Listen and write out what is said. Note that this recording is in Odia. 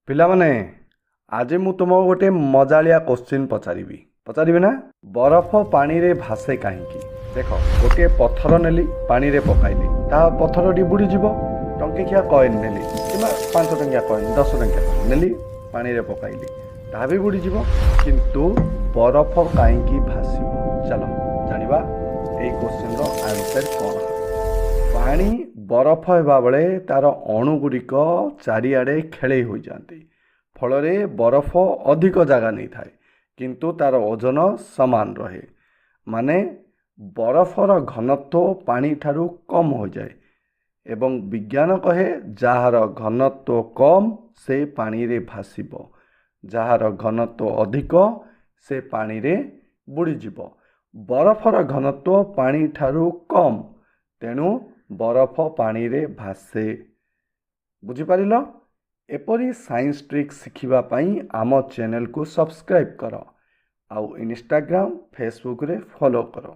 ପିଲାମାନେ, ଆଜି ମୁଁ ତୁମକୁ ଗୋଟେ ମଜାଳିଆ କୋଶ୍ଚିନ୍ ପଚାରିବି। ପଚାରିବି ନା? ବରଫ ପାଣିରେ ଭାସେ କାହିଁକି? ଦେଖ, ଗୋଟିଏ ପଥର ନେଲି, ପାଣିରେ ପକାଇଲି, ତା ପଥରଟି ବୁଡ଼ିଯିବ। ଟଙ୍କିକିଆ କଏନ୍ ନେଲି କିମ୍ବା 5 ଟଙ୍କିଆ କଏନ୍, 10 ଟଙ୍କିଆ କଏନ୍ ନେଲି, ପାଣିରେ ପକାଇଲି, ତାହା ବି ବୁଡ଼ିଯିବ। କିନ୍ତୁ ବରଫ କାହିଁକି ଭାସିବ? ଚାଲ ଜାଣିବା ଏଇ କୋଶ୍ଚିନ୍ର ଆନ୍ସର୍ କ'ଣ ହେବ। ପାଣି ବରଫ ହେବା ବେଳେ ତା'ର ଅଣୁଗୁଡ଼ିକ ଚାରିଆଡ଼େ ଖେଳେଇ ହୋଇଯାଆନ୍ତି। ଫଳରେ ବରଫ ଅଧିକ ଜାଗା ନେଇଥାଏ, କିନ୍ତୁ ତା'ର ଓଜନ ସମାନ ରହେ। ମାନେ ବରଫର ଘନତ୍ୱ ପାଣିଠାରୁ କମ୍ ହୋଇଯାଏ ଏବଂ ବିଜ୍ଞାନ କହେ, ଯାହାର ଘନତ୍ୱ କମ୍ ସେ ପାଣିରେ ଭାସିବ, ଯାହାର ଘନତ୍ୱ ଅଧିକ ସେ ପାଣିରେ ବୁଡ଼ିଯିବ। ବରଫର ଘନତ୍ୱ ପାଣିଠାରୁ କମ୍, ତେଣୁ ବରଫ ପାଣିରେ ଭାସେ। ବୁଝିପାରିଲ? ଏପରି ସାଇନ୍ସ ଟ୍ରିକ୍ ଶିଖିବା ପାଇଁ ଆମ ଚ୍ୟାନେଲକୁ ସବସ୍କ୍ରାଇବ୍ କର ଆଉ ଇନଷ୍ଟାଗ୍ରାମ, ଫେସବୁକରେ ଫଲୋ କର।